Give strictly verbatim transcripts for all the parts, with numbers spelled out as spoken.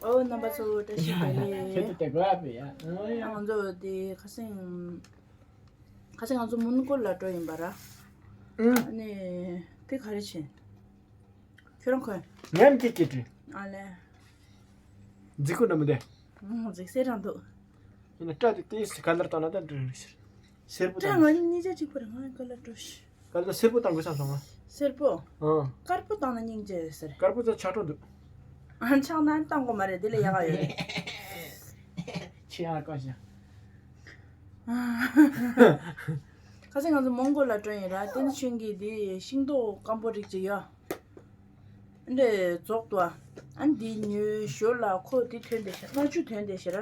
ཨོ་རྣམ་པ་ཚོ་བཀྲ་ཤིས་བདེ་ལེགས། ཁྱེད་ཚོ་དེ་གོ་ཡ་པེ་ཡ། ཨོ་ཡ། ང་ཚོ་དེ་ཁ་སང་ཁ་སང་ང་ཚོ་མོན་གྷོ་ལ་འགྲོ་ཡིན་པ་ར། ཨུ། ཨ་ནི་དེ་ག་རེ་བྱེད། ཁྱོད་རང་གོ། ངས་ཀྱི་ཀྱི་ཀྱི། ཨ་ལེ། འཛི་ཁུ་ན་མི་དེ། ཨང་འཛི་སེ་རང་འདུག་ཡིན་ན་སྐྲ་དེ་ཏིས་ཀ་ལར་བཏང་ན་ད་འགྲིག་རེད་ཤག་སེར་པོ་སྐྲ་བཏང་ང་གཉིས་ཆ་གཅིག་པ་རེད། ང་ཀ་ལར་འགྲོ་ཤི། ཀ་ལར་སེར་པོ་བཏང་དགོས་བསམ་སོང་ང་། སེར་པོ། ཨང་། དཀར་པོ་བཏང་ན་སྙིང་རྗེ་ཟེར། དཀར་པོ་ཚ་ཆག་འགྲོ་འདུག་ཨང་ཆག་ན་བཏང་དགོས་མ་རེད། དེ་ལས་ཡག་ག་ཡོད་རེད། ཆེ་ཡང་བཀའ་ཤག་ཁ་སང་ང་ཚོ་མོན་གྷོ་ལ་འགྲོ་ཡིན་ར། བསྟན་ཆོས་ཀྱི་དེ་ཤིང་ཏོག་སྐམ་པོ་རིགས་ཅིག་ཡོད། འདྲེ་རྫོགས་འདུག་ཨ་འདི་ཉོས་ཞོར་ལ་ཁོ་འདི་ཐོན་བསྡད་ཤག་སྣ་ཆུ་ཐོན་བསྡད་ཤག་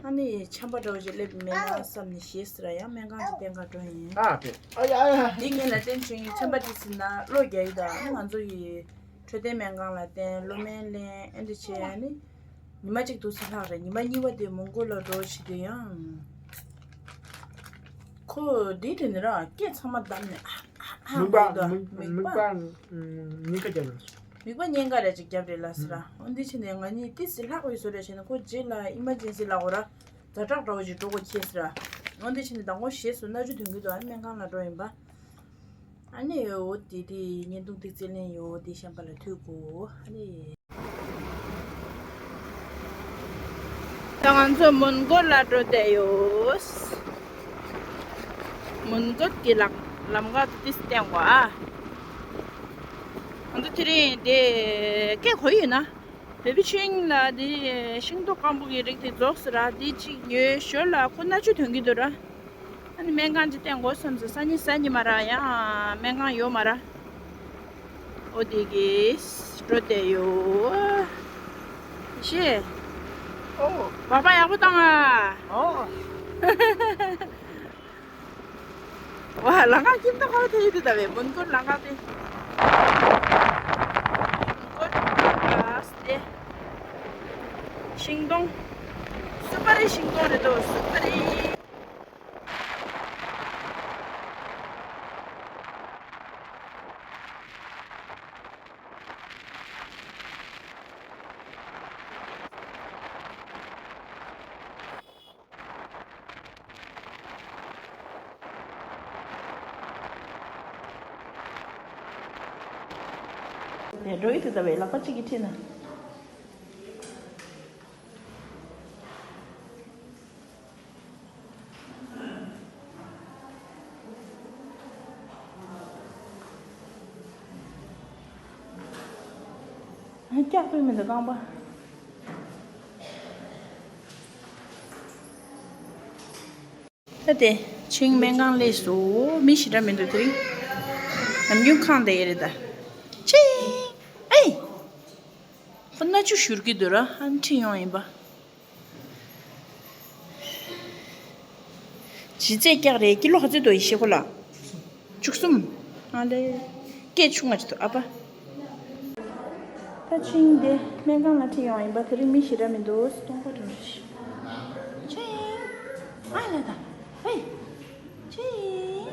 ཨ་ནི་ཆམ་པ་འདྲ་བོ་ཞིག་སླེབས་མེད་ན་བསམ་ནས་ཞེད་སི་ར་ཡང་སྨན་ཁང་ཅིག་བསྟེན་ག་འགྲོ་ཡིན། ཨ་ཕེ། ཨ་ཡ་ཨ་ཡ། འདི་ངས་ལ་བསྟན་བྱུང་ཡིན། ཆམ་པ་འདི་ཟིན་ན་གློ་རྒྱག་ཡོད་ད། ཨ་ང་ཚོ་ཡི་འཕྲོད་བསྟེན་སྨན་ཁང་ལ་བསྟེན། གློ་སྨན་ལེན། ཨ་འདི་བྱས། ཨ་ནི་ཉི་མ་གཅིག་འདུག་སེ་ལྷག་རེད། ཉི་མ་གཉིས་པ་དེ་མོན་གྷོ་ལ་འགྲོ་བྱེད་དུས་ཡང་། ཁོ་འདི་དེ་ནི་ར་སྐད་ཚང་མ་བསྡམས་ནས་ཨ་ཨ་ཨ་མིག་པ་ཧོལ་དུ་མིག་མིག་མིག་པ་པ་ཉེན་ཁ་རྒྱབ་རེད། མིག་པ་ཉེན་ཁ་རེ་ཅིག་རྒྱབ་རེད་ལ་སི་ར། འོ་འདི་ཕྱིན་ནས་ང་གཉིས་ཏི་སི་ལྷག་པའི་བཟོ་རེ་བྱས་ནས་ཁོ་རྗེས་ལ་ཨི་མར་ཇེན་སི་ལ་འོ་ར་ཛ་དྲག་འདྲ་བོ་ཅིག་འགྲོ་དགོས་ཁེལ་སི་ར། འོ་འདི་ཕྱིན་ནས་མདང་དགོང་ཞེས་སུ་སྣ་ཆུ་ཐོན་གི་འདུག་ཨ་ནི་སྨན་ཁང་ལ་འགྲོ་ཡིན་པ། ཨ་ནི་འོ་དེ་དེ་བརྙན་ཐུང་ཏིག་ཙེ་ལེན་ཡོད། དེ་བཤམས་པ་ལ་མཐུད་དགོས་ཨ་ནི། ད་ང་ཚོ་མོན་གྷོ་ལ་འགྲོ་བསྡད་ཡོད། མོན་གྷོ་གི་ལམ་ལམ་ཁ་ཏིས་བསྟན་གོ་ཨ། ང་ཚོ་དེ་རིང་དེ་སྐད་གོ་ཡོད་ན། བེ་བི་ཆུང་ལ་དེ་ཤིང་ཏོག་སྐམ་པོ་གི་རིགས་དེ་རྫོགས་སི་ར། དེ་གཅིག་ཉོས་ཞོར་ལ་ཁོ་སྣ་ཆུ་ཐོན་གི་འདུག་ར། ཨ་ནི་སྨན་ཁང་ཅིག་བསྟན་དགོས་བསམ་སོང་། སང་ཉིན་གཟའ་ཉི་མ་ར་ཡང་སྨན་ཁང་ཡོད་མ་ར། འོ་དེ་གིས་འགྲོ་བསྡད་ཡོད། ཤེས། ཨོ། སྦག་སྦག་ཡག་པོ་བཏང་ཨ། ཨོ། ཝ་ལམ་ཁ་སྐྱིད་མདོག་ཁ་པོ་དེ་ཡོད་དུས་ད་བས་མོན་གྷོ་ལམ་ཁ་དེ། མོན་གྷོ་ལ་སྟེ། ཤིང་སྡོང་། སུ་པ་རི་ཤིང་སྡོང་རེད་དོ། སུ་པ་རི། ཡ་འགྲོ་ཡི་དུ་ད་བས་ལག་པ་གཅིག་གིས་ཁྲིད་ན། སྐྱག་པའི་མི་འདུག་རྐང་པ། ད་དེ་ཆིང་སྨན་ཁང་སླེབས་སོང་། མི་ཞེ་དྲག་མི་འདུག་དེ་རིང་ནམ་རྒྱུན་ཁང་དེ་ཡེ་རེད་ད། ཆིང་། ཨེ། ཁོ་སྣ་ཆུ་བཞུར་གི་འདུག་ར། ཨ་ནི་ཁྲིད་ཡོང་ཡིན་པ། ལྗིད་ཚད་ཀྱག་རེད། ཀི་ལོ་ག་ཚོད་འདུག་ཡེ་ཤེས་ཁོ་ལ། བཅུ་གསུམ། ཨ་ལེ། སྐད་ཆུང་ང་ཅིག་འདུག་ཨ་ཕ། ད་ཆིང་དེ་སྨན་ཁང་ལ་ཁྲིད་ཡོང་ཡིན་པ། དེ་རིང་མི་ཞེ་དྲག་མི་འདུག་སྟོང་པ་འགྲོ་རེད། ཆིང་། ཨ་ལ་ད། ཧེ། ཆིང་།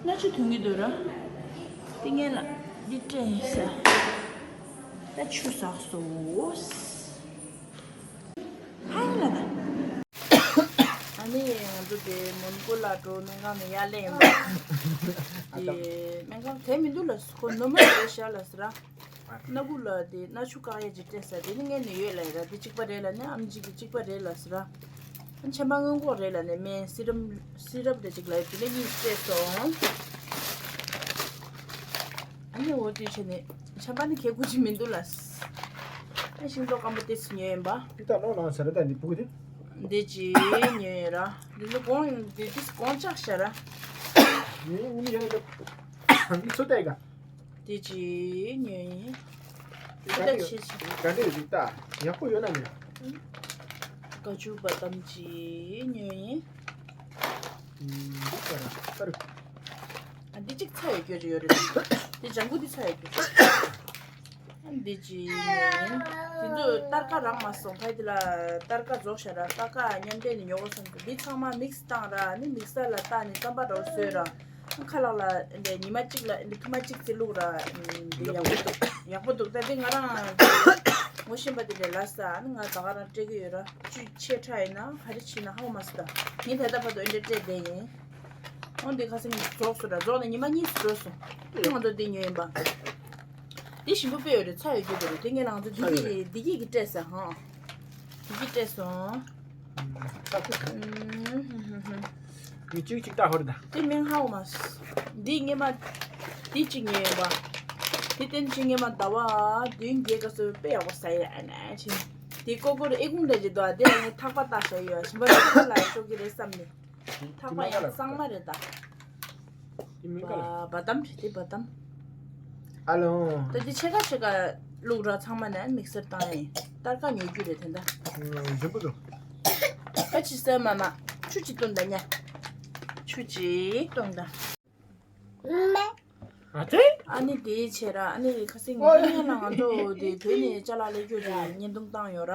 སྣ་ཆུ་ཐོན་གི་འདུག་ར། ཏི་ངན་ལ་འདི་སྤྲད་ས། ད་ཆུ་ཟགས་སོ། ཧ་ལ་ད། ཨ་ནི་ང་ཚོ་དེ་མོན་གྷོ་ལ་འགྲོ་སྨན་ཁང་ནས་ཡར་སླེབས་ཡིན་པ། དེ་སྨན་ཁང་དེ་མི་འདུག་ལ་ཁོ་ནོར་མ་རེད་ཤག་ལ་ཟེར་ར། སྣ་ཁུག་ལ་དེ་སྣ་ཆུ་བཀག་ཡས་ཅིག་སྤྲད་ས་དེ་ནི་ངས་ནི་ཡོད་ལ་ཡིན་ར། དེ་གཅིག་པ་རེད་ལ་ནི་ཨམ་ཆི་གི་གཅིག་པ་རེད་ལ་ཟེར་ར། ཨ་ནི་ཆམ་པ་སྔོན་འགོག་རེད་ལ་ནི་སྨན་སི་རབ་སི་རབ་རེད་ཅིག་ལ་ཡོད། དེ་ནི་གཉིས་སྤྲད་སོང་། ཨ་ནི་འོ་དེ་བྱས་ནས་ཆམ་པ་ནི་ཁྱེད་ཀུ་ཅི་མི་འདུག་ལ། ཨ་ཤིང་ཏོག་སྐམ་པོ་དེ་ཚོ་ཉོས་ཡིན་པ། འདི་ལྟ་ནོ་ནང་ཟེར་ར་ད་འདི་ཕུག་དེ། འདི་ཅི་ཉོས་ཡིན་ར། འདི་ཚོ་གོང་འདི་དུས་གོང་ཆག་ཤ་ར། ངས་ངུ་ཡོད་ན་འདི་ཚོ་ལྟ་ཡི་ག། དེ་ཅི་ཉོས་ཡིན། དེ་ད་ཆེ་ཆེ། ག་འདྲས་རིགས་ད་ཡག་པོ་ཡོད་ན་མེད། ཀ་ཅུ་བ་དམ་ཅི་ཉོས་ཡིན། འདི་ག་ར་ཨ་རུ། ཨ་འདི་གཅིག་ཚ་ཡོད་རྒྱུ་ཡོད་རེད། འདི་ལྗང་གུ་འདི་ཚ་ཡོད་རྒྱུ། ཨ་འདི་ཅི་ཉོས་ཡིན། དེ་ཚོ་སྟར་ཀ་རག་མ་སོང་། ཕ་དེ་ལ་སྟར་ཀ་རྫོགས་ཤ་ར། སྟར་ཀ་མཉམ་འབྲེལ་ནས་ཉོ་དགོས་སོང་། འདི་ཚང་མ་མིག་སི་བཏང་ར། ནི་མིག་སར་ལ་བཏགས་ནས་རྩམ་པ་འདྲ་བོ་བཟོས་ར། ཁ་ལག་ལ་འདི་ཉི་མ་གཅིག་ལ་འདི་ཐུར་མ་གཅིག་ཙམ་བླུགས་ར། འདི་ཡག་པོ་འདུག་ཡག་པོ་འདུག་ད་འདི་ང་རང་ངོ་ཤེས་པ་དེ་འདྲ་ལ་ས་ཨ་ནི་ང་ད་ག་རང་སྤྲད་ཀྱི་ཡོད་ར། བཅུད་ཆེ་དྲགས་ཡིན་ན་ག་རེ་བྱེད་ན་ཧ་གོ་མ་སོང་། ད་ངས་ད་ལྟ་བར་དུ་འདི་འདྲ་སྤྲད་བསྡད་ཡིན། འོ་འདི་ཁ་སང་རྫོགས་སོང་ར། རྫོགས་ནས་ཉི་མ་གཉིས་སུ་འགྲོ་སོང་། ང་ཚོ་འདི་ཉོས་ཡིན་པ། འདི་ཞིམ་པོ་དཔེ་ཡོད་རེད། ཚ་ཡོད་རྒྱུ་དེ་རེད། དེ་ངས་ལང་ཚོ་བདེ་སྐྱིད་བདེ་སྐྱིད་ཀྱིས་སྤྲད་ས་ཧང་། བདེ་སྐྱིད་སྤྲད་སོང་། ཨུམ། མི་གཅིག་གཅིག་ལྟ་ཧོར་ད། དེ་མིང་ཧ་འོ་མ། འདི་ངས་མ། འདི་གཅིག་ཉོས་ཡོད་པ། དེ་བསྟན་ཅིག་ངས་མ་ཟླ་བ་བདུན་བརྒྱད་སྐབས་སུ་དཔེ་ཡག་པོ་ཟ་ཡ་ཨ་ནེ་ཆིན། དེ་ཀོ་ཀོ་རེ་ཨེ་ཀུང་འདྲ་ཅིག་འདུག་ཨ། དེ་ལ་ངས་ཐག་པ་བཏགས་བཞག་ཡོད། ཞིམ་པ་ཞིམ་པ་ལ་ཤོག་གི་རེད་བསམ་ནས། ཐག་པ་ཡང་གཙང་མ་རེད་ད། དེ་མིན་ག་ལ། བ་བ་དམ་རེད་དེ་བ་དམ། ཨ་ལོ། ད་དེ་ཕྱེད་ཀ་ཕྱེད་ཀ་བླུགས་ར། ཚང་མ་ནས་མིག་སར་བཏང་ཡིན། སྟར་ཀ་ཉོ་རྒྱུ་རེད་དེ་འདྲ། ཨ་ལོ་འཇམ་པོ་འདུག་ཁ་ཆེ་ས་མ་མ། ཆུ་ཅིག་བཏུང་ད་ཉ། ཆུ་ཅིག་བཏུང་ད། ཨ་ཙི། ཨ་ནི་དེའི་ཕྱིར་ར། ཨ་ནི་ཁ་སང་ཨོ་ཡ། ངས་ལ་ང་ཚོ་དེ་བོད་ནས་ཅ་ལག་ལས་སྐྱོ་ཅིག་བརྙན་ཐུང་བཏང་ཡོད་ར།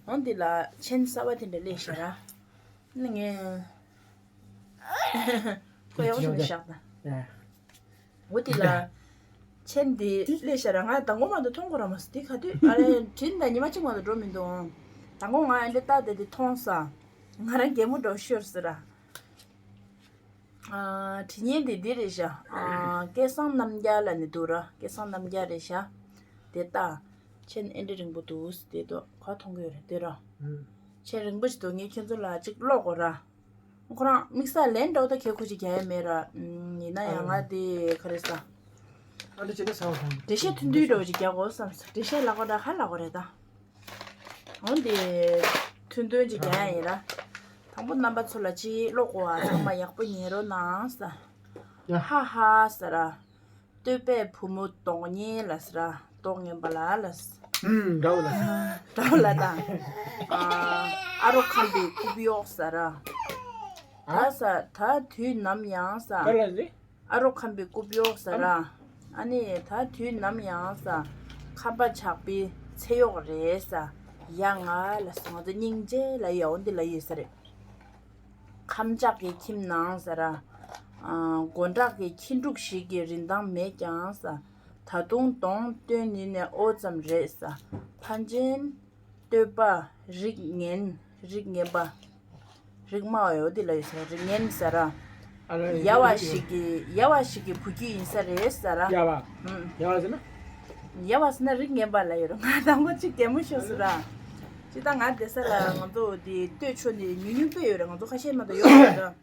འོ་འདི་ལ་ཆེན་གསར་པ་དེ་འདྲ་སླེབས་ཤག་ར། ཨ་ནི་ངས་ཁོ་ཡག་པོ་ཞིག་བཞག་ད། ཨ། འོ་དེ་ལ་ཆེན་དེ་སླེབས་ཤག་ར། ང་མདང་དགོང་མ་དུ་མཐོང་གོ་ར་མ་སོང་། དེ་ག་དུས་ཨ་རེ་དྲིན་ད་ཉི་མ་གཅིག་མ་དུ་འགྲོ་མི་འདུག་མདང་དགོང་ང་ཨ་འདྲ་ལྟ་དེ་དེ་མཐོང་ས། ང་རང་གད་མོ་འདྲ་བོ་ཤོར་ཟེར་ར། ཨ། བྲིས་མཁན་དེ་འདི་རེད་ཤག་ཨ། སྐལ་བཟང་རྣམ་རྒྱལ་ལབ་ནས་འདུག་ར། སྐལ་བཟང་རྣམ་རྒྱལ་རེད་ཤག་དེ་ལྟ། ཆེན་ཨེ་འདྲ་རིང་པོ་འདུག་དེ་དོ་ག་མཐོང་གི་ཡོད་རེད་དེ་ར། ཨུམ། ཆེན་རིང་པོ་ཞིག་འདུག་ངས་ཁྱེད་ཚོ་ལ་གཅིག་ཀློག་དགོས་ར། ཁོ་རང་དམིགས་བསལ་ལན་འདྲ་བོ་ད་གལ་ཁོ་ཅིག་རྒྱག་ཡ་མེད་ར། ཨུམ། ཡིན་ན་ཡང་ང་དེ་ག་རེ་ཟ། ཨ་འདྲ་བྱས་ན་ཟ་བ་དང་། འགྲེལ་བཤད་ཐུང་ཐུང་འདྲ་བོ་ཅིག་རྒྱག་དགོས་བསམ་སོང་། འགྲེལ་བཤད་ལབ་དགོས་ར་ག་ལབ་དགོས་རེད་ད། འོ་འདི་ཐུང་ཐུང་ཅིག་རྒྱག་ཡ་ཡིན་ར། དང་པོ་རྣམ་པ་ཚོ་ལ་ཅིག་ཀློག་གོ་བ། ཚང་མ་ཡག་པོ་ཉན་རོགས་གནང་ས། ཡ། ཧ་ཧ་ཟེར་ར། བསྟོད་པའི་བུ་མོ་གདོང་བརྙན་ལ་ཟེར་ར། གདོང་ངན་པ་ལ་ལ་ཟེར། ཨུམ། འདྲ་བོ་ལ་ཟེར། འདྲ་བོ་ལ་དང་། ཨ། ཨ་རོ་ཁམ་པའི་རྐུབ་གཡོག་ཟེར་ར། ཨ། ད་ཟེར་ད་དུས་ནམ་ཡང་ཟེར། ག་ལ་ཟེར། ཨ་རོ་ཁམ་པའི་རྐུབ་གཡོག་ཟེར་ར། ཨ་ནི་ད་དུས་ནམ་ཡང་ཟེར། ཁམ་པ་ཇག་པའི་ཚེ་གཡོག་རེད་ཟེར། ཡ་ང་ལ་ཟེར། ང་ཚོ་སྙིང་རྗེ་ལ་ཡ་འོ་འདི་ལ་ཡོད་ས་རེད། ཁམ་ཇག་གི་ཁྱིམ་ནང་ཟེར་ར། ཨ། མགོ་འདྲག་གི་ཁྱི་འབྲུག་ཞིག་གི་རིན་ཐང་མེད་ཀྱང་ཟེར། ད་དུང་གདོང་སྟོན་ནི་ནས་ཨོ་ཙམ་རེད་ཟེར། ཕན་ཆེན་བསྟོད་པ་རིགས་ངན། རིགས་ངན་པ། རིགས་དམའ་བ་ཡོད་དེ་ལ་ཡོད་ཟེར། རིགས་ངན་ཟེར་ར། ཨ་ལ་ཡ་ཡ་བ་ཡ་ཞིག་གི་ཡ་བ་ཞིག་གི་བུ་རྒྱུད་ཡིན་ས་རེད་ཟེར་ར། ཡ་བ། ཨུམ། ཡ་བ་ཟེར་ན། ཡ་བ་ཟེར་ན་རིགས་ངན་པ་ལ་ཡོད་ར། ང་དང་པོ་གཅིག་གད་མོ་ཤོར་སོང་ར། ཅི་ད་ང་བསྡད་ས་ལ་ང་ཚོ་དེ་སྟོད་ཕྱོགས་ནས་ཉུང་ཉུང་དཔེ་ཡོད་ར། ང་ཚོ་ཁ་ཤས་མ་གཏོགས་ཡོད་མ་རེད་ར།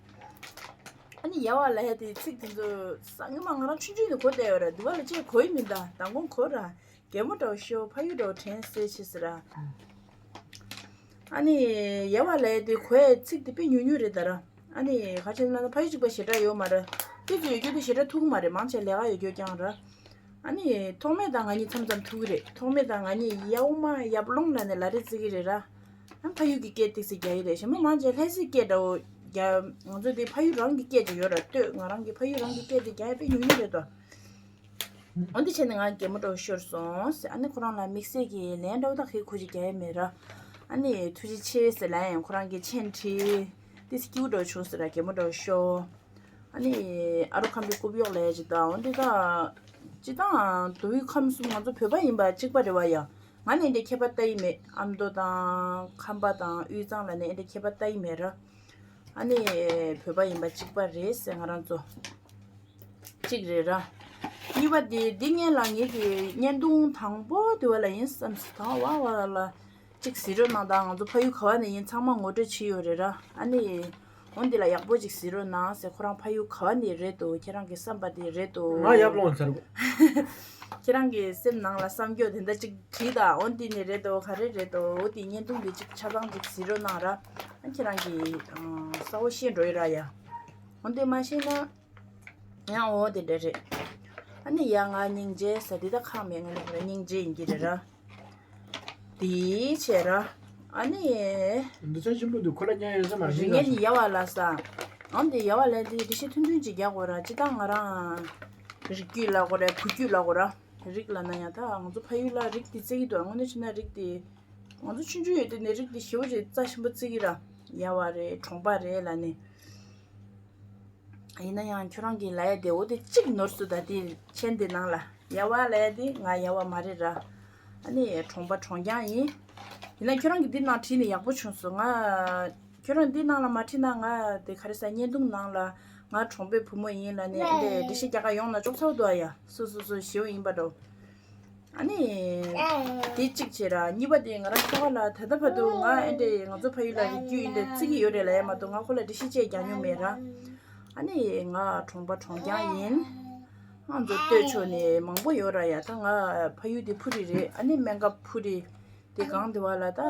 ཨ་ནི་ཡ་བ་ལབ་ཡ་དེ་ཚིག་དེ་ཚོ་སང་ཉིན་མ་ང་རང་ཆུང་ཆུང་ནས་གོ་བསྡད་ཡོད་ར། འདི་བ་ལ་ཅིག་གོ་ཡི་མིན་ད། མདང་དགོང་གོ་ར། གད་མོ་འདྲ་བོ་ཤོར། ཕ་ཡུལ་འདྲ་བོ་དྲན་སྲིད་ཆེ་ཟེར་ར། ཨ་ནི་ཡ་བ་ལབ་ཡ་དེ་གོ་ཡ་ཚིག་དེ་དཔེ་ཉུང་ཉུང་རེད་ད་ར། ཨ་ནི་ག་ཅི་ན་ཕ་ཡུལ་གཅིག་པ་ཞེ་དྲག་ཡོད་མ་རེད། ཁྱེད་ཚོ་ཡོད་རྒྱུ་དེ་ཞེ་དྲག་ཐུག་གི་མ་རེད། མང་ཆེ་ལས་ཀ་ཡོད་རྒྱུ་རྐྱང་ར། ཨ་ནི་ཐོགས་མེད་དང་ང་གཉིས་མཚམས་མཚམས་ཐུག་གི་རེད། ཐོགས་མེད་དང་ང་གཉིས་ཡ་འོ་མ་ཡབ་ལོང་ལབ་ནས་ལ་རེ་བརྩི་གི་རེད་ར། ཨ་ཕ་ཡུལ་གྱི་སྐད་ཏིག་ཙི་རྒྱག་གི་རེད། གཞན་པ་མང་ཆེ་ལྷ་སའི་སྐད་འདྲ་བོ་རྒྱག་ང་ཚོ་དེ་ཕ་ཡུལ་རང་གི་སྐད་ཅིག་ཡོད་ར། ལྟོས་ང་རང་གི་ཕ་ཡུལ་རང་གི་སྐད་དེ་རྒྱག་ཡ་དཔེ་ཉུང་ཉུང་རེད་དོ། འོ་འདི་བྱས་ནས་ང་གད་མོ་འདྲ་བོ་ཤོར་སོང་ཟེར། ཨ་ནི་ཁོ་རང་ལ་དམིགས་བསལ་གྱི་ལན་འདྲ་བོ་ད་གི་ཁོ་ཅིག་རྒྱག་ཡ་མེད་ར། ཨ་ནི་ཐུགས་རྗེ་ཆེ་ཟེར་ལབ་ཡ་ཡང་ཁོ་རང་གི་མཆན་བྲིས། ཏི་སི་སྐྱིད་པོ་འདྲ་བོ་བྱུང་ཟེར་ར། གད་མོ་འདྲ་བོ་ཤོར། ཨ་ནི་ཨ་རོ་ཁམ་པའི་རྐུབ་གཡོག་ལབ་ཡ་ཅིག་དང་། འོ་འདི་ད་སྤྱིར་བཏང་མདོ་དབུས་ཁམས་གསུམ་ང་ཚོ་བོད་པ་ཡིན་པ་གཅིག་པ་རེད་བ་ཡ། ང་ནི་འདི་ཁྱད་པར་ལྟ་ཡི་མེད། ཨ་མདོ་དང་ཁམས་པ་དང་དབུས་གཙང་ལ་ནི་འདི་ཁྱད་པར་ལྟ་ཡི་མེད་ར། ཨ་ནི་བོད་པ་ཡིན་པ་གཅིག་པ་རེད་ཟེར་ང་རང་ཚོ་གཅིག་རེད་ར། གཉིས་པ་དེ་འདི་སྔོན་ལ་ངེད་ཀྱི་བརྙན་ཐུང་དང་པོ་དེ་བ་ལ་ཡིན་བསམ་སོང་། དང་བ་བ་ལ་གཅིག་གཟིགས་རོགས་གནང་དང་། ང་ཚོ་ཕ་ཡུལ་ག་བ་ནས་ཡིན་ཚང་མ་ངོ་སྤྲོད་བྱས་ཡོད་རེད་ར། ཨ་ནི་འོ་འདི་ལ་ཡག་པོ་ཅིག་གཟིགས་རོགས་གནང་ཟེར། ཁོ་རང་ཕ་ཡུལ་ག་བ་ནས་རེད་འདུག་ཁྱེད་རང་གི་བསམ་པ་དེ་རེད་འདུག་ང་ཡབ་ལོང་ཟེར་གོ་ཁྱེད་རང་གི་སེམས་ནང་ལ་བསམ་སྐྱོ་དེ་འདྲ་ཅིག་བྲིས་དང་། འོ་འདི་ནས་རེད་དོ། ག་རེ་རེད་དོ། འོ་དེ་བརྙན་ཐུང་འདི་ཅིག་ཆ་ཚང་ཅིག་གཟིགས་རོགས་གནང་ར། ཨ་ཁྱེད་རང་གི་ཨ་གསལ་བོ་ཤེས་འགྲོ་ཡི་ར་ཡ། འོ་འདི་མ་ཤེས་ན་ཡང་འོ་དེ་འདྲ་རེད། ཨ་ནི་ཡ་ང་སྙིང་རྗེ་ཟེར་འདི་ད་ཁག་མེད། ང་ནི་ཁོ་ར་སྙིང་རྗེ་ཡིན་གྱི་རེད་ར། དེའི་ཕྱིར་ར། ཨ་ནི། འདི་ཚོ་ཞིམ་པོ་འདུག་ཁོ་ལ་ཉན་ཡོད་ས་མ་རེད། རིགས་ངན་ཡ་བ་ལ་ས། ཨང་དེ་ཡ་བ་ལ་དེ་འགྲེལ་བཤད་ཐུང་ཐུང་ཅིག་རྒྱག་དགོས་ར། ཅི་ད་ང་རང་རིགས་རྒྱུད་ལ་གོ་ར། བུ་རྒྱུད་ལ་གོ་ར། རིགས་ལ་ན་ཡང་ད་ང་ཚོ་ཕ་ཡུལ་ལ་རིགས་དེ་བརྩི་གི་འདུག་དངོས་གནས་བྱས་ན་རིགས་དེ། ང་ཚོ་ཆུང་ཆུང་ཡོད་དུས་ནས་རིགས་དེ་ཞེ་པོ་ཅིག་རྩ་ཆེན་པོ་བརྩི་གི་ར། ཡ་བ་རེད། གྲོང་པ་རེད་ལ་ནི། ཡིན་ན་ཡང་ཁྱོད་རང་གིས་ལབ་ཡ་དེ་འོ་དེ་གཅིག་ནོར་སོང་། ད་དེ་མཆན་དེ་ནང་ལ་ཡ་བ་ལབ་ཡ་དེ་ང་ཡ་བ་མ་རེད་ར། ཨ་ནི་གྲོང་པ་གྲོང་རྐྱང་ཡིན། ཡིན་ན་ཁྱོད་རང་གིས་འདི་ནང་བྲིས་ནས་ཡག་པོ་བྱུང་སོང་། ང་ཁྱོད་རང་འདི་ནང་ལ་མ་བྲིས་ན་ང་དེ་ག་རེ་ཟ། བརྙན་ཐུང་ནང་ལ་ང་གྲོང་པའི་བུ་མོ་ཡིན་ལབ་ནས་འདི་འགྲེལ་བཤད་རྒྱག་ག་ཡོང་ན་ཅོག་ཚ་བོ་འདུག་ཨ། ཡ་སོ་སོ་སོ་ཞེའུ་ཡིན་པ་འགྲོ། ཨ་ནི། དེ་གཅིག་བྱས་ར། གཉིས་པ་དེ་ང་རང་ཁྱོ་ག་ལ་ད་ལྟ་བར་དུ་ང་ཨེ་འདྲས་ང་ཚོ་ཕ་ཡུལ་ལ་རིགས་རྒྱུད་ཨེ་འདྲས་བརྩི་གི་ཡོད་རེད་ལབ་ཡ་མ་གཏོགས་ང་ཁོ་ལ་འགྲེལ་བཤད་བཅས་རྒྱག་མྱོང་མེད་ར། ཨ་ནི་ང་གྲོང་པ་གྲོང་རྐྱང་ཡིན། ང་ཚོ་སྟོད་ཕྱོགས་ནས་མང་པོ་ཡོད་ར་ཡ། ད་ང་ཕ་ཡུལ་དེ་ཕུ་རི་རེད། ཨ་ནི་སྨན་ཁབ་ཕུ་རི་དེ་གང་དེ་བ་ལ་ད་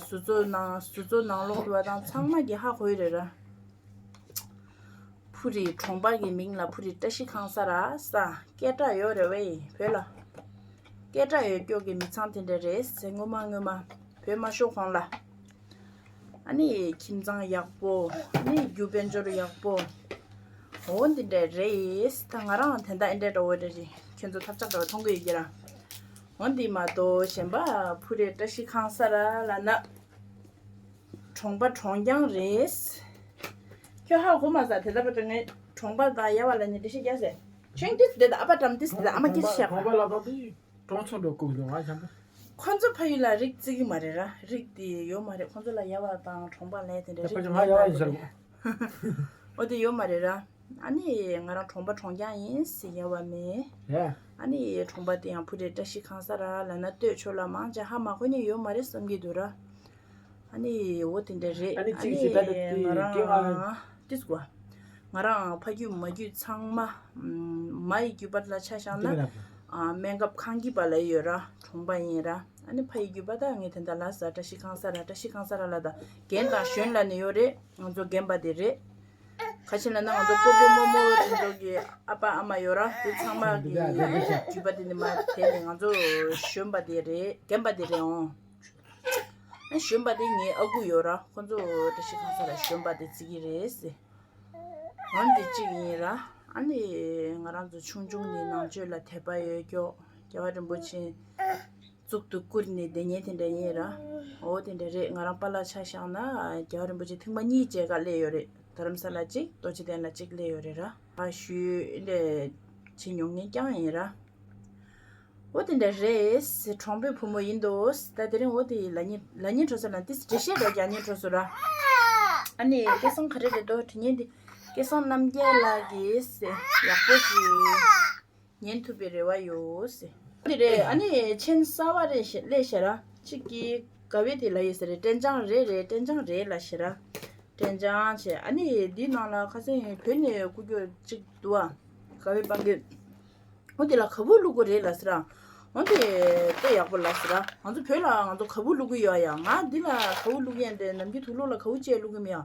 ཟུར་འཛུལ་ནང་ཟུར་འཛུལ་ནང་ལོགས་དེ་བ་དང་ཚང་མ་གི་ཧ་གོ་ཡི་རེད་ར། ཕུ་རི་གྲོང་པ་གི་མིང་ལ་ཕུ་རི་བཀྲ་ཤིས་ཁང་གསར་ར་ས། སྐད་གྲགས་ཡོད་རེད་བས་བོད་ལ། སྐད་གྲགས་ཡོད་སྐྱོ་གི་མི་ཚང་དེ་འདྲ་རེད་ཟེར། སྔོན་མ་སྔོན་མ་བོད་མ་ཤོར་གོང་ལ། ཨ་ནི་ཁྱིམ་ཚང་ཡག་པོ། ཨ་ནི་རྒྱུ་དཔལ་འབྱོར་ཡག་པོ། འོ་འདི་འདྲ་རེད། ད་ང་རང་དེ་འདྲ་ཨེ་འདྲ་འདྲ་བོ་འདྲ་རེད། ཁྱོད་ཚོ་ཐབས་ཆག་འདྲ་བོ་མཐོང་གི་ཡོད་ཀྱི་ར། འོ་འདི་མ་གཏོགས་གཞན་པ་ཕུ་རི་བཀྲ་ཤིས་ཁང་གསར་ར་ལབ་ན། གྲོང་པ་གྲོང་རྐྱང་རེད། ཁྱོད་ཧ་གོ་མ་ས། དེ་ལྟ་བུ་དུ་ངས་གྲོང་པ་དང་ཡ་བ་ལ་ནི་འགྲེལ་བཤད་རྒྱག་ཟེར། ཁྱོད་ཏིས་དེ་དང་ཨ་ཕ་དྲམ་ཏིས་དེ་དང་ཨ་མ་ཁྱེར་ཤག་གྲོང་པ་ལ་དང་དེ་གྲོང་ཚོ་འགྲོ་དགོས་འདུག་ང་བྱམས་པ། ཁོ་ཚོ་ཕ་ཡུལ་ལ་རིགས་བརྩི་གི་མ་རེད་ར། རིགས་དེ་ཡོད་མ་རེད། ཁོ་ཚོ་ལ་ཡ་བ་དང་གྲོང་པ་ལས་དེ་འདྲ་རིགས་ང་ཡ་བ་ཡིན་ཟེར་གོ། འོ་དེ་ཡོད་མ་རེད་ར། ཨ་ནི་ང་རང་གྲོང་པ་གྲོང་རྐྱང་ཡིན་ཟེར་ཡ་བ་མེད། ཡ། ཨ་ནི་གྲོང་པ་དེ་ཡང་ཕུ་རེ་བཀྲ་ཤིས་ཁང་གསར་ར་ལབ་ན་སྟོད་ཕྱོགས་ལ་མང་ཆེ་ཧ་མ་གོ་མཁན་ཡོད་མ་རེད་བསམ་གྱི་འདུག་ར། ཨ་ནི་འོ་དེ་འདྲ་རེད། ཨ་ནི་ཨ་གཅིག་ནི་ཞིག་ད་ལྟ་དེ་ང་དེ་ང་རང་ཏིས་གོ། ང་རང་ཕ་རྒྱུད་མ་རྒྱུད་ཚང་མ་མ་ཡི་རྒྱུད་པ་ལ་ཆ་བཞག་ན། ཨ་སྨན་ཁབ་ཁང་གི་པ་ལ་ཡོད་ར། གྲོང་པ་ཡིན་ར། ཨ་ནི་ཕ་ཡི་རྒྱུད་པ་ད་ངས་དེ་འདྲ་ལ་ས་བཀྲ་ཤིས་ཁང་གསར་ར། བཀྲ་ཤིས་ཁང་གསར་ར་ལ་ད་རྒན་དང་གཞོན་ལ་ནི་ཡོད་རེད། ང་ཚོ་རྒན་པ་དེ་རེད། ག་ཅི་ལབ་ན་ང་ཚོ་སྤོ་བོ་རྨོ་མོ་དེ་ཚོ་གི་ཨ་ཕ་ཨ་མ་ཡོད་ར། དེ་ཚང་མ་གི་རྒྱུད་པ་དེ་ནི་མ་དེ་ནི་ང་ཚོ་གཞོན་པ་དེ་རེད། རྒན་པ་དེ་རེད་འོང་། ཨ་གཞོན་པ་དེ་ངའི་ཨ་ཁུ་ཡོད་ར། ཁོ་ཚོ་བཀྲ་ཤིས་ཁང་གསར་ར་གཞོན་པ་དེ་བརྩི་གི་རེད་ཟེར། འོ་འདི་གཅིག་ཡིན་ར། ཨ་ནི་ང་རང་ཚོ་ཆུང་ཆུང་ནས་ནང་ཆོས་ལ་དད་པ་ཡོད་ཀྱོག་རྒྱལ་བ་རིན་པོ་ཆེ་གཙུག་ཏུ་བཀུར་ནས་བསྡད་མཁན་དེ་འདྲ་ཡིན་ར། འོ་དེ་འདྲ་རེད། ང་རང་པཱ་ལགས་ཆ་བཞག་ན་རྒྱལ་བ་རིན་པོ་ཆེ་ཐེངས་མ་གཉིས་མཇལ་ཁ་སླེབས་ཡོད་རེད། རྡ་རམ་ས་ལ་གཅིག་རྡོ་རྗེ་གདན་ལ་གཅིག་སླེབས་ཡོད་རེད་ར། ཨ་ཞུས་འདྲ་བྱེད་མྱོང་མཁན་རྐྱང་ཡིན་ར། འོ་དེ་འདྲ་རེད། གྲོང་པའི་བུ་མོ་ཡིན་འདུག་ད་དེ་རིང་འོ་དེ་ལ་ཉིན་ལ་ཉིན་གྲོ་ས་ལ་ཏིས་འགྲེལ་བཤད་རོགས་རྒྱག་ཉིན་གྲོ་སོ་ར། ཨ་ནི་སྐལ་བཟང་ག་རེ་རེད་དོ་དྲི་ཉན་དེ། སྐལ་བཟང་རྣམ་རྒྱལ་ལགས་ཀྱིས་ཡག་པོ་ཞིག་ཉན་ཐུབ་པའི་རེ་བ་ཡོད་ཟེར། འདི་རེད། ཨ་ནི་མཆན་གསར་བ་རེད་ཤེ་ལས་ཤེ་ར། གཅིག་གིས་དགའ་བའི་དེ་ལ་ཡོད་ཟེར་རེད། དྲན་བྱང་རེད་རེད། དྲན་བྱང་རེད་ལ་ཤེ་ར། དྲན་བྱང་བྱས། ཨ་ནི་འདིའི་ནང་ལ་ཁ་སང་བོད་ནས་སྐུ་སྐྱོད་གཅིག་འདུག་ཨ། དགའ་བའི་དཔལ་མགོན། འོ་དེ་ལ་ག་བུ་བླུག་དགོས་རེད་ལ་ཟེར་ར། འོ་དེ་དཔེ་ཡག་པོ་ལ་ཟེར་ར། ང་ཚོ་བོད་ལ་ང་ཚོ་ག་བུ་བླུག་གི་ཡོད་ཡ། ང་འདི་ལ་ག་བུ་བླུག་ཡ་འདྲ། ནམ་རྒྱུན་དུག་ལོག་ལ་ག་བུ་བཅས་བླུག་གི་མི་ཡ།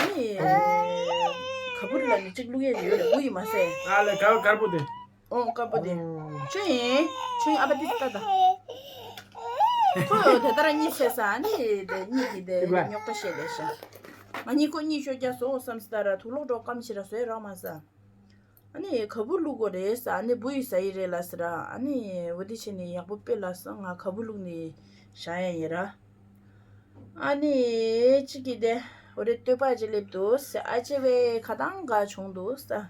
ཨ་ནི་ག་བུ་ལ་ནི་གཅིག་བླུག་ཡ་ཡོད་རེད། བུ་ཡི་མ་ཟད། ང་ལ་ག་བུ་དཀར་པོ་དེ། ཨོ་དཀར་པོ་དེ། ཨོ། ཆུ་ཡིན། ཆུ་ཡིན་ཨ་ཕ་དེ་ལྟ་ད། ཁོ་དེ་ལྟར་གཉིད་སད་ས། ཨ་ནི་དེ་གཉིད་ཀྱི་དེ་རྙོག་པ་བཤད་ལས་ཤ། ང་གཉིད་ཁོ་གཉིད་ཤོར་རྒྱ་སོ་བསམ་སྟ་ར། དུག་ལོག་འགྲོ་སྐམ་ཞིག་ར་བཟོས་རོགས་མ་ས། ཨ་ནི་ག་བུ་བླུག་དགོས་རེད་ས། ཨ་ནི་བུ་ཡིས་ཟ་ཡི་རེད་ལ་ཟེར་ར། ཨ་ནི་འོ་དེ་བྱས་ནས་ཡག་པོ་དཔེ་ལ་སོང་། ང་ག་བུ་བླུག་ནས་བཞག་ཡ་ཡིན་ར། ཨ་ནི་གཅིག་གིས་དེ་འོ་རེ་སྟོད་པ་ཅིག་སླེབས་འདུག་ཟེར། ཨ་ཅེ་བས་ཁ་བཏང་ག་བྱུང་འདུག་ཟེར།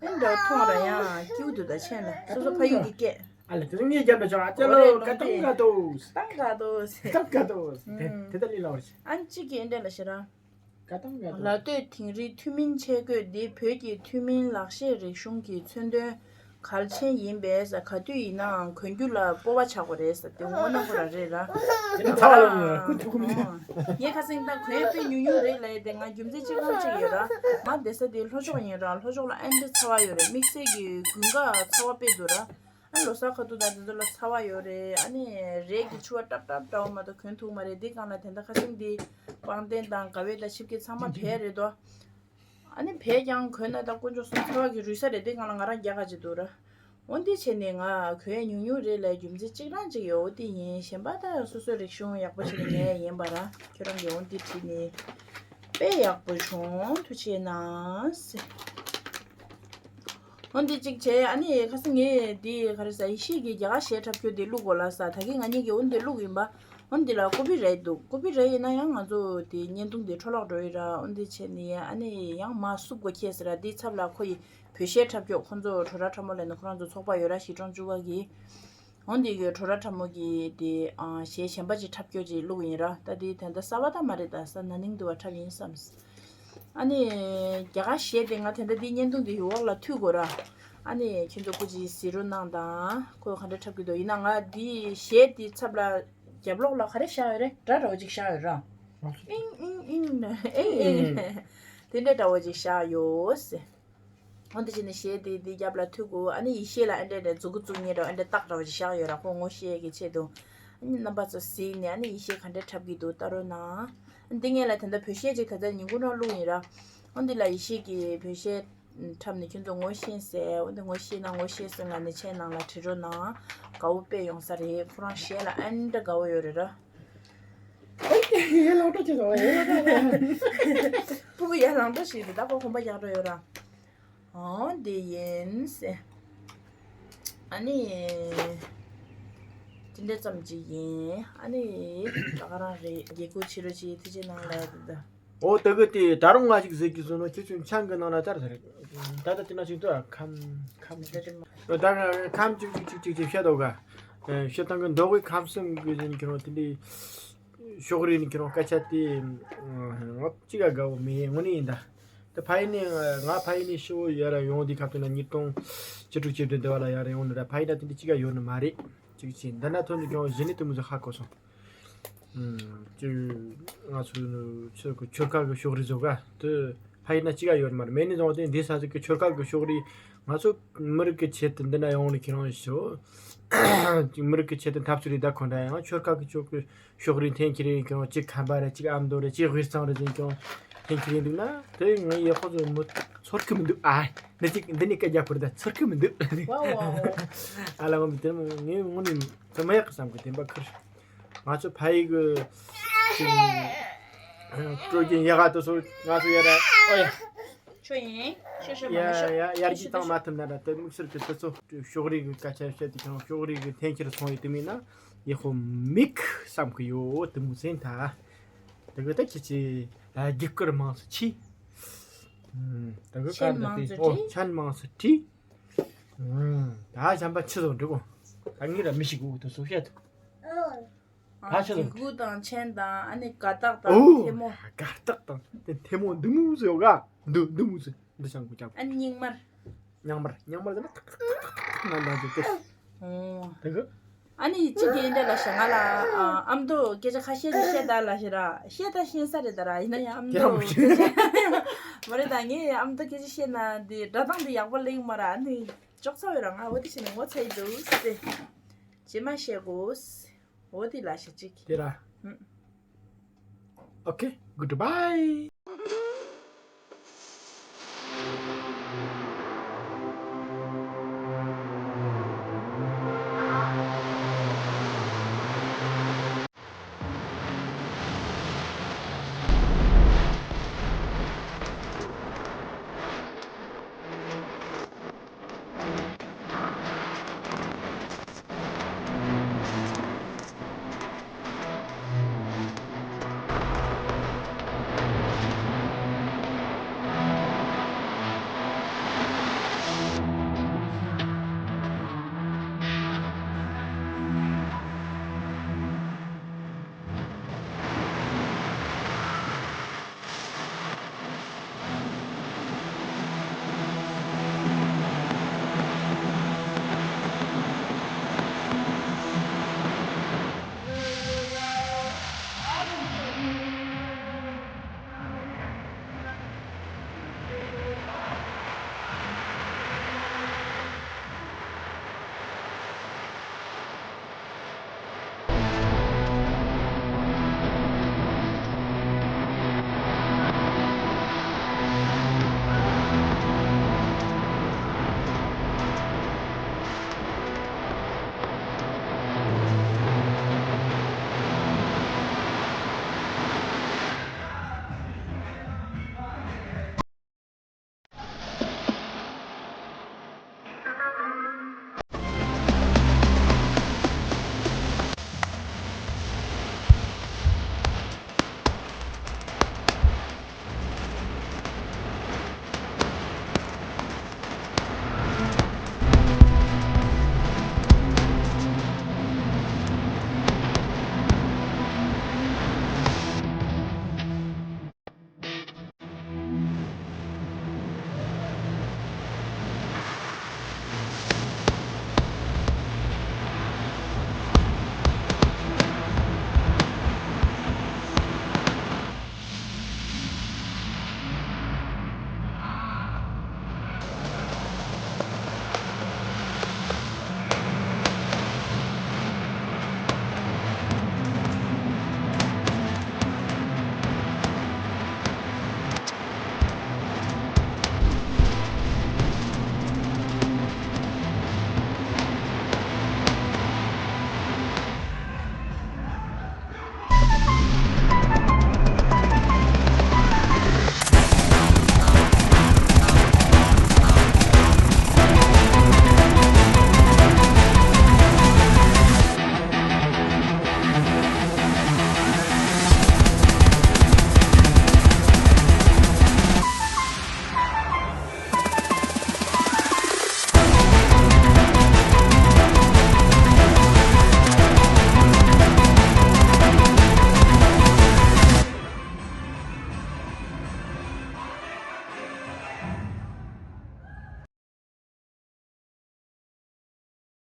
ཨ་ནི་འདྲ་མཐོང་ར་ཡང་སྐྱིད་འདུག་ད་ཆེན་ལ་སོ་སོ་ཕ་ཡུལ་གྱི་སྐད། ཨ་ལ་དེ་ཚོ་ངས་རྒྱབ་ལ་བྱུང་། ཨ་ཅེ་ལོ་ཀ་ཏང་ག་ཏོ། ཏང་ག་ཏོ་ཟེར། ཏང་ག་ཏོ་ཟེར། དེ་དེ་ད་ལི་ལ་བར་ཞིག་ཨ་ནི་གཅིག་གིས་འདྲ་ལ་ཤེ་ར། ཀ་ཏང་ག་ཏོ། ལ་སྟོད་དིང་རི་ཐུན་མིན་ཆས་གོས་འདི་བོད་ཀྱི་ཐུན་མིན་ལག་ཤེས་རིག་གཞུང་གི་མཚོན་དོན་གལ་ཆེན་ཡིན་པས་ས། ག་དུས་ཡིན་ནའང་གོན་རྒྱུ་ལ་སྤོབས་པ་བྱ་དགོས་རེད་ས། དེ་དངོས་གནས་ཁོ་རང་རེད་ར། དེ་ནི་ཚ་བ་ལ་ངོ་ཁུ་ཐུག་གི་མི་འདུག་ངས་ཁ་སང་ད་གོན་དཔེ་ཉུང་ཉུང་རེད་ལབ་ཡས་དེ་ང་རྒྱུ་མཚན་གཅིག་རྐྱང་གཅིག་ཡོད་ར། ང་བསྡད་ས་དེ་ལྷོ་ཕྱོགས་ཡིན་ར། ལྷོ་ཕྱོགས་ལ་ཨེ་འདྲ་ཚ་བ་ཡོད་རེད། དམིགས་བསལ་གྱི་དགུན་ཁ་ཚ་བ་དཔེ་འདུག་ར། ཨ་ལོ་གསར་ཁ་ཐུག་དང་དེ་ཚོ་ལ་ཚ་བ་ཡོད་རེད། ཨ་ནི་རས་ཀྱི་ཕྱུ་པ་ཏབ་ཏབ་འདྲ་བོ་མ་གཏོགས་གོན་ཐུབ་མ་རེད། འདི་སྒང་ལ་དེ་འདྲ་ཁ་སང་འདི་པང་གདན་དང་ག་བེ་དང་ཆིབས་ཀྱི་ཚང་མ་བལ་རེད་དོ། ཨ་ནི་བལ་ཀྱང་གོན་ན་ད་དཀོན་མཆོག་གསུམ་ཚ་བ་གི་རུལ་ས་རེད། འདི་སྒང་ལ་ང་རང་རྒྱགས་ཁ་ཅིག་འདུག་ར། འོ་འདི་བྱས་ནས་ང་གོན་ཡས་ཉུང་ཉུང་རེད་ལབ་རྒྱུ་མཚན་གཅིག་རང་གཅིག་ཡོད། འོ་འདི་ཡིན། གཞན་པ་ད་སོ་སོའི་རིག་གཞུང་ཡག་པོ་བྱས་ནས་ཉན་ཡས་ཡིན་པ་ར། ཁྱོད་རང་གིས་འོ་འདི་བྲིས་ནས་དཔེ་ཡག་པོ་བྱུང་། ཐུགས་རྗེ་གནང་ཟེར། འོ་འདི་གཅིག་བྱས། ཨ་ནི་ཁ་སང་ངས་འདི་ག་རེ་ཟ། ཡེ་ཤེས་ཀྱིས་རྒྱ་གར་གཞས་འཁྲབ་རྒྱུ་འདི་བླུག་དགོས་ལ་ས། ད་གིན་ང་གཉིས་ཀྱིས་འོ་འདི་བླུག་ཡིན་པ། འོན་འདི་ལ་ཀོ་པི་རེད་འདུག་ཀོ་པི་རེད་ཡིན་ན་ཡང་ང་ཚོ་དེ་བརྙན་ཐུང་དེ་འཕྲོ་བརླག་འགྲོ་ཡི་ར། འོན་དེ་བྱས་ནས་ཨ་ནི་ཡང་མ་བསུབ་དགོས་ཁེལ་ཟེར་ར། དེའི་ཚབ་ལ་ཁོ་ཡི་བོད་གཞས་འཁྲབ་སྐྱོ་ཁོ་ཚོ་བྲོ་ར་འཁྲབ་མོ་ལ་ནི་ཁོ་རང་ཚོ་ཚོགས་པ་ཡོད་ར། གཞིས་གྲོང་བཅུ་པ་གི་འོན་དེ་གི་བྲོ་ར་འཁྲབ་མོ་གི་དེ་གཞས་གཞན་པ་ཅིག་འཁྲབ་སྐྱོ་ཅིག་བླུགས་ཡིན་ར། ད་དེ་དེ་འདྲ་གསར་པ་ད་མ་རེད། ད་ས་ན་ནིང་དུ་བ་འཁྲབ་ཡིན་བསམ། ཨ་ནི་རྒྱ་གར་གཞས་དེ་ང་དེ་འདྲ་འདི་བརྙན་ཐུང་འདི་ཡུ་འོག་ལ་མཐུད་དགོས་ར། ཨ་ནི་ཁྱོད་ཚོ་སྐུ་མཁྱེན་གཟིགས་རོགས་གནང་དང་། ཁོས་ག་འདྲ་འཁྲབ་ཀྱི་འདུག་ཡིན་ན་ང་འདི་གཞས་འདི་ཚབ་ལ་རྒྱབ་ལོགས་ལ་ག་རེ་བཞག་ཡོད་རེད། སྒྲ་འདྲ་བོ་ཅིག་བཞག་ཡོད་ར། ཨིང་ཨིང་ཨིང་ཨིང་ཨིང་། དེ་འདྲ་འདྲ་བོ་ཅིག་བཞག་ཡོད་ཟེར། འོ་འདི་བྱས་ནས་གཞས་འདི་འདི་རྒྱབ་ལ་མཐུད་དགོས། ཨ་ནི་ཡེ་ཤེས་ལ་ཨ་འདྲས་འདྲས་མཛུ་གུ་བཙུགས་མཁན་འདྲ་བོ་ཨ་འདྲས་རྟགས་འདྲ་བོ་ཅིག་བཞག་ཡོད་ར། ཁོ་ངོ་ཤེས་ཀྱི་ཆེད་དུ། ཨ་ནི་རྣམ་པ་ཚོ་གཟིགས་ནས་ཨ་ནི་ཡེ་ཤེས་ག་འདྲས་འཁྲབ་ཀྱི་འདུག་ལྟ་རོགས་གནང་། འདི་སྔོན་ལ་དེ་འདྲ་བོད་གཞས་ཅིག་ད་ལྟ་ཉིན་གུང་ནང་བླུགས་ཡིན་ར། འོ་འདི་ལ་ཡེ་ཤེས་ཀྱིས་བོད་གཞས་འཁྲབ་ནས་ཁྱོད་ཚོ་ངོ་ཤེས་ཟེར། འོ་འདི་ངོ་ཤེས་ན་ངོ་ཤེས་སོང་ང་ནས་ཆེད་ནང་ལ་བྲིས་རོགས་གནང་། དགའ་བོ་དཔེ་ཡོང་ས་རེད། ཁོ་རང་གཞས་ལ་ཨ་འདྲ་དགའ་བོ་ཡོད་རེད་ར། ཨེ་ཡ་ལང་འགྲོ་བྱེད་སོང་། ཡ་ལང་འགྲོ། སྤུ་གུ་ཡ་ལང་འགྲོ་ཞིག་རེད། ད་ཁོ་གོམ་པ་རྒྱག་འགྲོ་ཡོད་ར། འོ་འདི་ཡིན་ཟེར། ཨ་ནི། དེ་འདྲ་ཙམ་ཅིག་ཡིན། ཨ་ནི། ད་ག་རང་རེད། དགེ་སྐོས་ཕྱི་རུ་ཅིག་ཐུགས་རྗེ་གནང་ལ་ཡ་དེ་འདྲ། ཨོ་ད་གི་དེ་ད་རུང་ང་ཅིག་ཟེར་གི་བཟོ་ནོ་ཁྱེད་ཚོའི་མཆན་གི་ནང་ན་ལྟར་ཟེར། ད་ལྟ་དེ་ན་ཅིག་ཏུ་ཨ་ཁམས་ཁམས་ཅིག་ད་ཁམས་ཅིག་ཅིག་ཅིག་ཅིག་བཤད་དོ་ག་ཤི་ཐང་གི་མདོ་དབུས་ཁམས་གསུམ་གི་ཡིན་གི་རུང་དེ་འདྲའི་ཕྱོགས་རིས་ནི་ཁྱེད་རང་སྐད་ཆ་དེ་ང་གཅིག་ག་དགའ་བོ་མེད། དངོས་གནས་ཡིན་ད། ད་ཕ་ཡུལ་ནས་ང་ཕ་ཡུལ་ནས་ཕྱི་བོ་ཡར་ཡོང་དུས་སྐབས་དེ་ན་ཉིས་སྟོང་བཅུ་དྲུག་བཅུ་བདུན་དེ་བ་ལ་ཡར་ཡོང་ནི་ར། ཕ་ཡུལ་ན་དེ་འདྲ་གཅིག་ག་ཡོད་ནི་མ་རེད། གཅིག་བྱས་འདི་ན་ཐོན་དུས་ཀྱང་གཞི་ནས་དེ་མོ་ཟིག་ཧ་གོ་སོང་། ཅིག་ང་ཚོ་ཆོས་གི་ཆོལ་ཁ་གི་ཕྱོགས་རིས་བཟོ་ག་དེ་ཕ་ཡུལ་ན་གཅིག་ག་ཡོད་ནི་མ་རེད། མེད་ནི་བཟུང་སྟེ་འདི་ས་ཟིག་གི་ཆོལ་ཁ་གི་ཕྱོགས་རིས། ང་ཚོ་མི་རིགས་ཀྱི་ཆེད་དུ་འདི་ན་ཡོང་ནི་ཁྱེད་རང་ཞོ། མི་རིགས་ཀྱི་ཆེད་དུ་འཐབ་རྩོད་རེད། ད་ཁོ་འདྲ་ཡང་ཆོལ་ཁ་གི་ཕྱོགས་གི་ཕྱོགས་རིས་འཐེན་ཁྱེར་ཡིན་ཀྱང་། གཅིག་ཁམས་པ་རེད། གཅིག་ཨ་མདོ་རེད། གཅིག་དབུས་གཙང་རེད་ཟེར་ཀྱང་འཐེན་ཁྱེར་ཡིན་འདུག་ན། དེ་ངའི་ཡག་པོ་ཚོ་མི་ཚོར་གི་མི་འདུག་ཨ་ནི་གཅིག་འདི་ནས་སྐད་རྒྱག་པར་ད་ཚོར་གི་མི་འདུག་ཨ་ལ་ངོ་མི་དེ་ངས་ངོ་ནས་ཚོ་མ་ཡག་གི་བསམ་གི་དེ་འབའ་ཁུར། ང་ཚོ་ཕ་ཡི་གི་ཅིག་སྤྲོ་རྒྱུན་ཡག་ག་དུ་སོ་ང་ཚོ་ཡ་ར་ཨོ་ཡ། ཆོས་ཡིན། ཤེས་ཤེས་མ་ཡ་ཤེས། ཡ་ཡར་རྒྱས་བཏང་མ་ཐུབ་ན་ར་དེ་དམིགས་བསལ་གྱི་དུས་ཚོད་ཕྱོགས་རིས་ཀྱི་སྐད་ཆ་བཤད་དུས་ཀྱང་ཕྱོགས་རིས་ཀྱི་འཐེན་འཁྱེར་སོང་ཡོད་དུས་མིན་ན་ཡག་པོ་མིག་བསམ་གི་ཡོད་དུ་མུ་ཟིན་ཐ། དེ་གི་ད་ཁྱི་ཆི་རྒྱུ་སྐར་མང་སུ་ཆི། དེ་གི་ཆན་ཀར་མང་དེ་སུ་ཨོ་བྲིས། ཆན་མང་སུ་བྲིས། ད་གཞན་པ་ཆི་ཟོ་འགྲིག་གོ་ད་ངས་ར་མི་ཤི་གོ་དུ་སོ་བཤད་དུ། ད་ཆི་ཟོ། གི་གུ་དང་ཆན་དང་ཨ་ནི་དགའ་རྟགས་དང་ཨོ་ཐལ་མོ། དགའ་རྟགས་དང་དེ་ཐལ་མོ་འདི་མུ་ཟོ་ག་འདི་འདི་མུ་ཟོ། འདི་ཤང་གུ་ཅག་ཨ་ནི་རྙིང་མར། རྙིང་མར་རྙིང་མར་ཟེར་ན་ཐག་ཐག་ཐག་ཐག་ཐག་ན་ན་ཟེར་ཏེ། ཨོ། དེ་གི། ཨ་ནི་ཅི་དེ་འདྲ་ལ་ཤ་ང་ལ་ཨ་མདོ་སྐད་ཆ་ཁ་ཤས་ཅིག་བཤད་ད་ལ་ཤི་ར་བཤད་ད་ཤེས་ས་རེད་ད་ར། ཡིན་ན་ཡང་ཨ་མདོ་དེ་ར་མ་ཤེས། མ་རེད་ད། ངས་ཨ་མདོ་སྐད་ཆ་བཤད་ན་འདི་སྒྲ་གདངས་འདི་ཡག་པོ་ལེགས་མ་ར། ཨ་ནི་ཅོག་ཚ་བོད་རང་ཨ་འོ་དེ་བྱས་ནས་ངོ་ཚ་ཡི་འདུག་སེ། ཇེ་མ་བཤད་གོ། འོ་དེ་ལ་ཤ་གཅིག་དེ་ར། ཨོ་ཁེ། གུད་བྷའི།